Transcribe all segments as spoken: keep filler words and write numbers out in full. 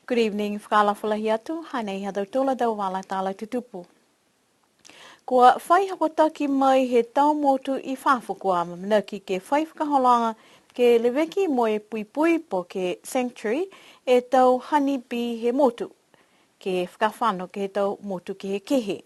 Good evening, fakaalofa lahi atu, hanei ha tautolu a tau vala tala tutupu. Kua fai hokotaki mai he tau motu i fafo kua amanaki ke fai fakaholoaga ke leveki mo e puipui po ke sanctuary e tau honey bee he motu, ke fakafano ke he tau motu kehekehe.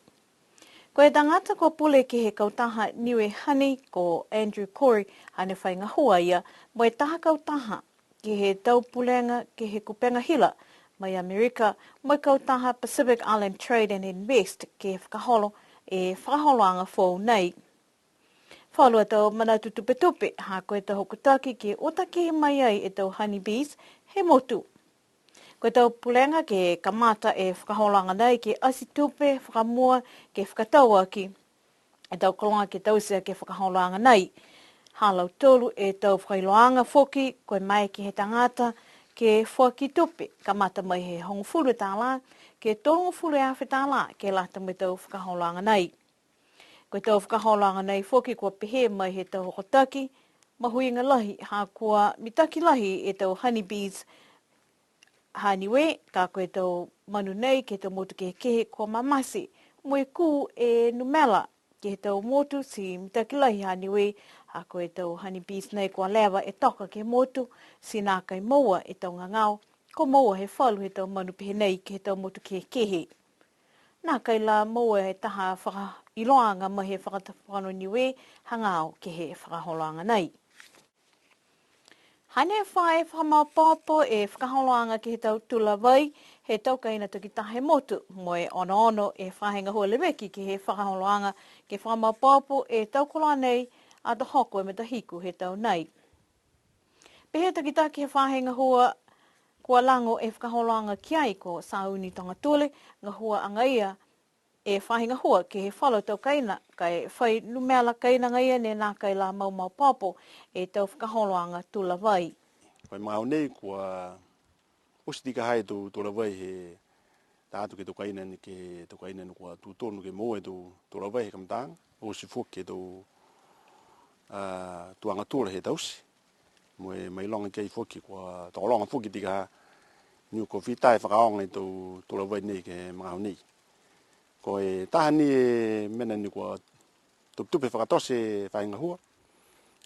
Ko e tagata kua pule ke he kautaha Niue Honey ko Andrew Corey, hane fai gahua a ia mo e taha kautaha ke he tau pulega ke he kupega hila mai Amerika, mo e kautaha Pacific Island Trade and Invest ke fakaholo e fakaholoaga foou nei. Falu a tau manatu tupetupe, ha ko e tau hokotaki ke uta kehe mai ai e tau honey bees he motu. Ko e tau pulega ke kamata e fakaholoaga nei ke ati tupe fakamua ke fakatau aki e tau koloa ke taute aki e fakaholoaga nei. Ha lautolu e tau fakailoaga foki, ko e maeke he tagata ke foaki tupe, kamata mai he hogofulu tālā ke tolugofulu e afe tālā, ke lata mo e tau fakaholoaga nei. Ko e tau fakaholoaga nei foki kua pehē mai he tau hokotaki, mahuiga lahi, ha kua mitaki lahi e tau honey bees ha Niue, ka ko e tau manu nei ke he tau motu kehekehe kua mamate, mo e kū e numela ke he tau motu ti mitaki lahi ha Niue, ha ko e tau honey bees nei kua leva e toka ke he motu, ti nākai moua e tau gagao, kua moua he falu he tau manu pehē nei ke he tau motu kehekehe. Nākai la moua e taha fakailoaga mai he Fakatufono Niue hagaao ke he fakaholoaga nei. Hane fai fakamaopoopo e fakaholoaga ke he tau tula vai he tau kaina takitaha he motu, mo e onoono e faahi gahua leveki ke he fakaholoaga ke fakamaopoopo e tau koloa nei ato hoko e matahiku he tau nei. Pehē e takitaki he faahi gahua kua lago e fakaholoaga ki ai ko Sauni Togatule, gahua agaia e faahi gahua ke he falu tau kaina, ka e fai numela kaina agaia ne nākai la mau maopoopo e tau fakaholoaga tula vai. Ko e magaaho nei kua oti tika ha e tau tula vai he tā atu ke he tau kaina ni, ke he tau kaina ni kua tū tonu ke moua e tau tula vai he kamataaga, oti foki e tau, a, tuaga tula he taute. Mo e mailoga ki ai foki kua tokologa foki tika ha, ne kua fita e fakaaoga e tau tula vai nei ke he magaaho nei. Ko e taha ni e mena ne kua tupetupe fakatote e faahi gahua.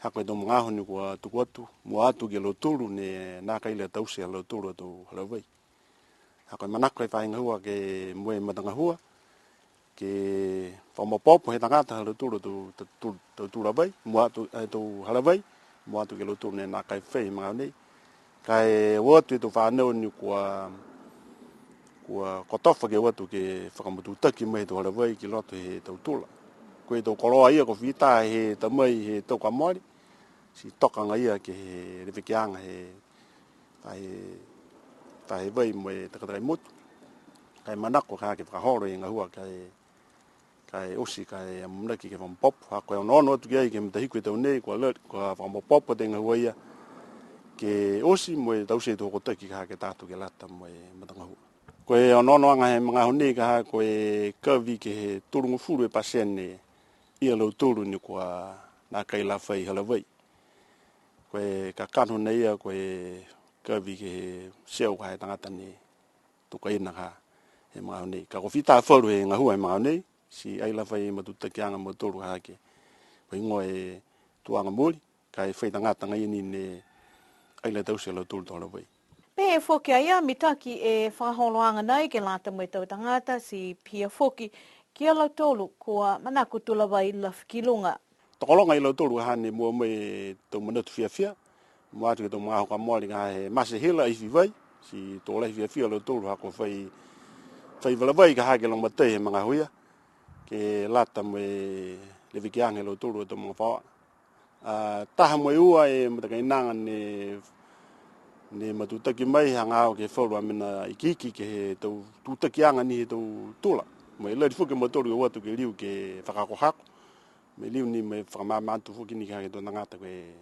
Ha ko e tau magaaho ne kua tuku atu, mua atu ki a lautolu ne nākai la taute ha lautolu a tau hala vai. Ha ko e manako e faahi gahua ke mo e matagahua, ke fakamaopoopo he tagata ha lautolu a tau, tau, tau, tau tula vai, mua atu, e tau hala vai, mua atu ki a lautolu ne nākai fai he magaaho nei. Ka e o atu e tau fānau ne kua, kua kotofa ke o atu ke fakamatutaki mai he tau hala vai ki loto he tau tula. Ko e tau koloa ia kua fita he ta mai he tau kua mole, ti toka agaia ke he levekiaga he faahi, faahi vai mo e takatakai motu. Ka e manako ka ke fakaholo e gahua ka e ka e oti, ka e amanaki ke fakamaopoopo. Ha ko e onoono atu ki ai ke he matahiku he tau nei, kua la-, kua fakamaopoopo e gahua ia ke oti mo e taute e tau hokotaki ka ke tā atu ke lata mo e matagahua. Ko e onoonoaga he magaaho nei ka ha ko e kavi ke he tolugofulu e pasene ia lautolu ne kua nākai la fai hala vai. Ko e kakano nei ia ko e kavi ke he teau ka he tagata ne tau kaina ka he magaaho nei. Ka kua fita falu he gahua he magaaho nei, ti ai la fai matutakiaga a mautolu ka hake. Ko e heigoa e tuaga mooli, ka e fai tagata agaia ni ne ai la taute a lautolu tau hala vai. Pehē foki a ia, mitaki e fakaholoaga nei ke lata mo e tau tagata, ti pihia foki ki a lautolu kua manako tula vai lafi ki luga. Tokologa ia lautolu ka ha ne moua mai e tau manatu fiafia, mua atu ke he tau magaaho ka mole ka ha he mate hila, ifi vai, ti to lahi fiafia a lautolu ha kua fai, fai vala vai ka ha ke lagomatai he magaaho ia, ke lata mo e levekiaga he lautolu a tau magafaoa. A, taha mo e ua e matakainaga ne, ne matutaki mai hagaao ke he falu a mena ikiiki ke he tau tutakiaga ni he tau tula. Mo e lali foki a mautolu ke o atu ke liu ke fakahakohako. Mo e liu ni mo e fakamaama atu foki ni ke he tau tagata ko e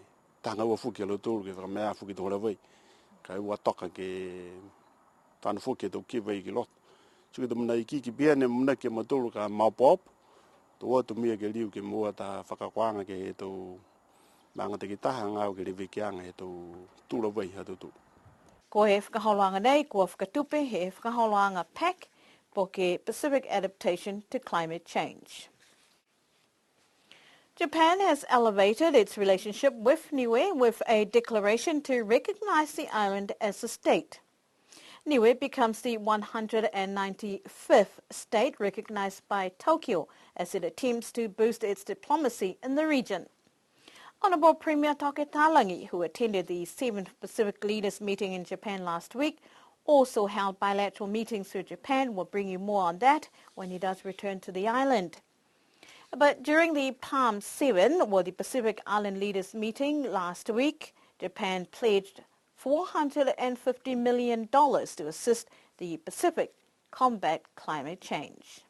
taha gahua foki a lautolu ke fakamea foki e tau hala vai. Ka e ua toka ke fano foki e tau kiva i ki loto. Ti ko e tau mena ikiiki pihia ne amanaki a mautolu ka maopoopo. To o atu mo ia ke liu ke moua taha fakaakoaga ke he tau maaga takitaha hagaao ke he levekiaga he tau tula vai ha tautolu. Ko e fakaholoaga nei, kua fakatupe he fakaholoaga PACC, po ke Pacific Adaptation to Climate Change. Japan has elevated its relationship with Niue with a declaration to recognize the island as a state. Niue becomes the one hundred ninety-fifth state recognized by Tokyo as it attempts to boost its diplomacy in the region. Honourable Premier Toke Talagi, who attended the seventh Pacific Leaders Meeting in Japan last week, also held bilateral meetings with Japan. We'll bring you more on that when he does return to the island. But during the PALM seven, or the Pacific Island Leaders Meeting last week, Japan pledged four hundred and fifty million dollars to assist the Pacific combat climate change.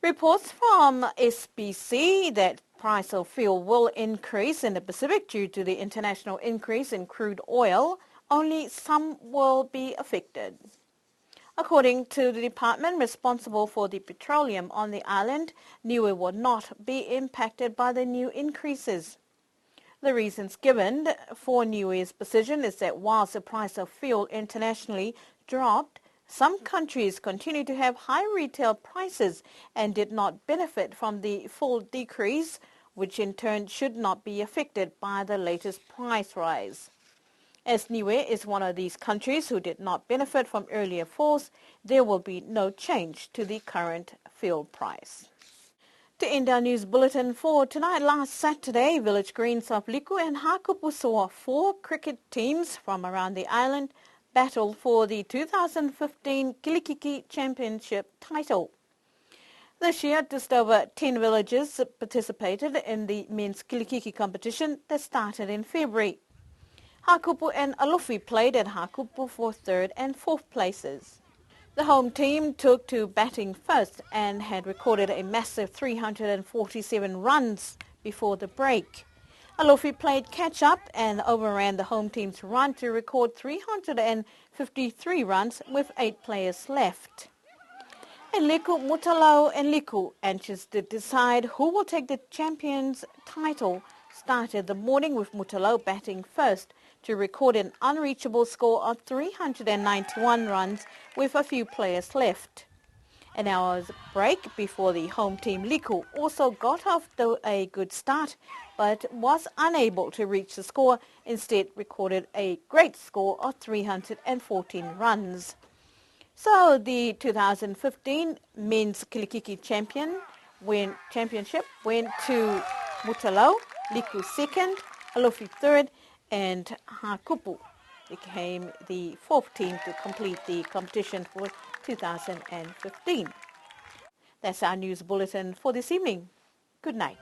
Reports from S P C that price of fuel will increase in the Pacific due to the international increase in crude oil, only some will be affected. According to the department responsible for the petroleum on the island, Niue will not be impacted by the new increases. The reasons given for Niue's position is that whilst the price of fuel internationally dropped, some countries continue to have high retail prices and did not benefit from the full decrease, which in turn should not be affected by the latest price rise. As Niue is one of these countries who did not benefit from earlier falls, there will be no change to the current fuel price. To end our news bulletin for tonight, last Saturday, Village Greens of Liku and Hakupu saw four cricket teams from around the island battle for the two thousand fifteen Kilikiki Championship title. This year, just over ten villages participated in the men's Kilikiki competition that started in February. Hakupu and Alofi played at Hakupu for third and fourth places. The home team took to batting first and had recorded a massive three hundred and forty-seven runs before the break. Alofi played catch-up and overran the home team's run to record three hundred and fifty-three runs with eight players left. And Liku, Mutalau and Liku, anxious to decide who will take the champions title, started the morning with Mutalau batting first to record an unreachable score of three hundred and ninety-one runs with a few players left. An hour's break before the home team Liku also got off to a good start, but was unable to reach the score, instead recorded a great score of three hundred and fourteen runs. So the two thousand fifteen Men's Kilikiki Champion win, Championship went to Mutalau, Liku second, Alofi third, and Hakupu became the fourth team to complete the competition for two thousand fifteen. That's our news bulletin for this evening. Good night.